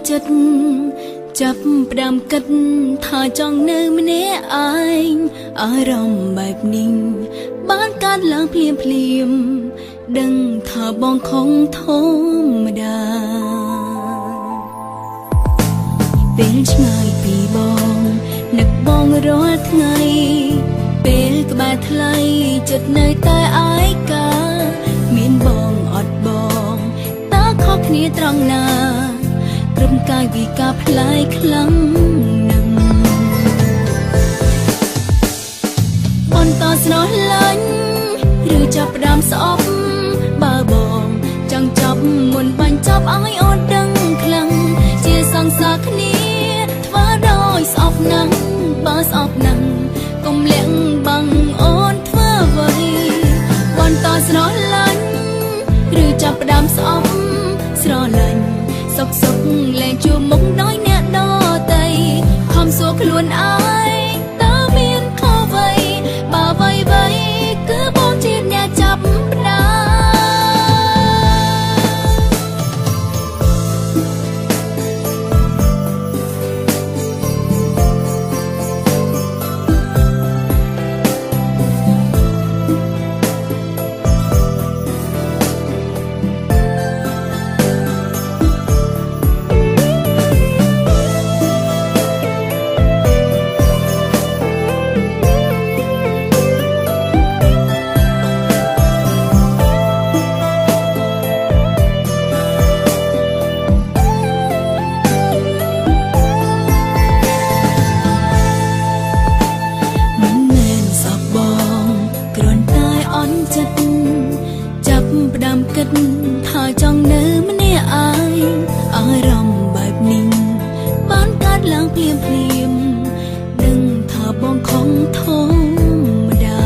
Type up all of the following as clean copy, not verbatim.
ចិត្តចាប់ផ្ដើមគិតថាចង់នៅម្នាក់ឯងអារម្មណ៍បែបនេះបានកើតឡើងភ្លាមភ្លាមដឹងថាបងខំធម្មតាពេលឆ្ងាយពីបងនឹកបងរាល់ថ្ងៃពេលក្បែរថ្លៃចិត្តនៅតែឯកាមានបងអត់បងតើខុសគ្នាត្រង់ណាត្រឹមកាយវិការប្លែកខ្លាំងណាស់បន្តស្រឡាញ់ឬចាប់ផ្ដើមស្អប់បើបងចង់ចាប់មុនបាញ់ចាប់ឲ្យអូនដឹងខ្លាំងជាសង្សារគ្នាធ្វើដោយស្អប់ណាស់បើស្អប់ណាស់កុំលាក់បាំងអូនធ្វើអ្វីបន្តស្រឡាញ់ឬចាប់ផ្ដើមស្អប់ស្រឡាញ់សុកសុកលែងជួបមុខដោយអ្នកដទៃខំសួរខ្លួនឯងតើមានខុសអ្វីបើអ្វីៗគឺបងជាអ្នកចាប់ផ្ដើមថាចង់នៅម្នាក់ឯងអារម្មណ៍បែបនេះបានកើតឡើងភ្លាមភ្លាមដឹងថាបងខំធម្មតា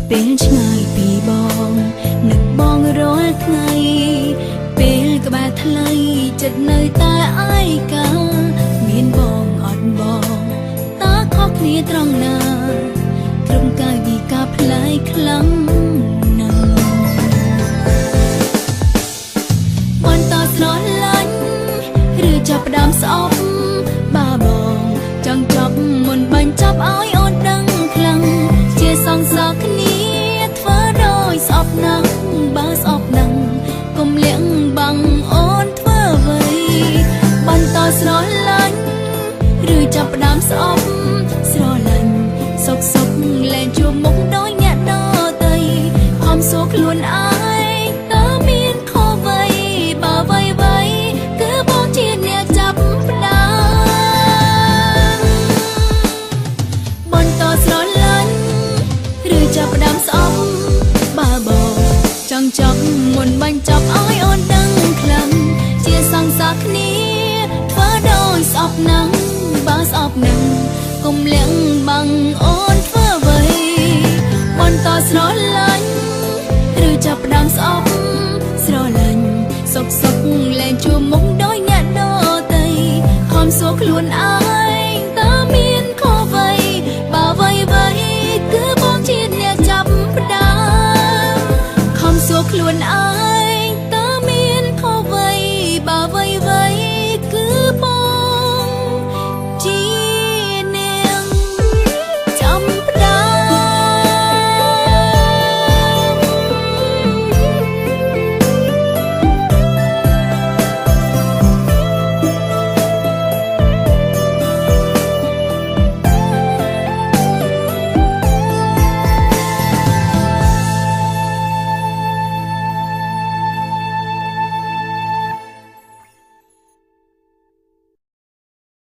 ពេលឆ្ងាយពីបងនឹកបងរាល់ថ្ងៃពេលក្បែរថ្លៃចិត្តនៅតែឯកាមានបងអត់បងតើខុសគ្នាត្រង់ណាត្រឹមកាយវិការប្លែកខ្លាំងបន្តស្រឡាញ់ឬចាប់ផ្ដើមស្អប់បើបងចង់ចាប់មុនបាញ់ចាប់ឲ្យអូនដឹងខ្លាំងជាសង្សារគ្នាធ្វើដោយស្អប់ណាស់បើស្អប់ណាស់កុំលាក់បាំងអូនធ្វើអ្វីបន្តស្រឡាញ់ឬចាប់ផ្ដើមស្អប់ស្រឡាញ់សុកសុកលែងជួបមុខដោយអ្នកដទៃខំសួរខ្លួនឯងតើមានខុសអ្វីបើអ្វីៗគឺបងជាអ្នកចាប់ផ្ដើមបន្តស្រឡាញ់ឬចាប់ផ្ដើមស្អប់បើបងចង់ចាប់មុនបាញ់ចាប់ឲ្យអូនដឹងខ្លាំងជាសង្សារគ្នាធ្វើដោយស្អប់ណាស់បើស្អប់ណាស់កុំលាក់បាំងអូនធ្វើអ្វីបន្តស្រឡាញ់ឬចាប់ផ្ដើមស្អប់ស្រឡាញ់សុកសុកលែងជួប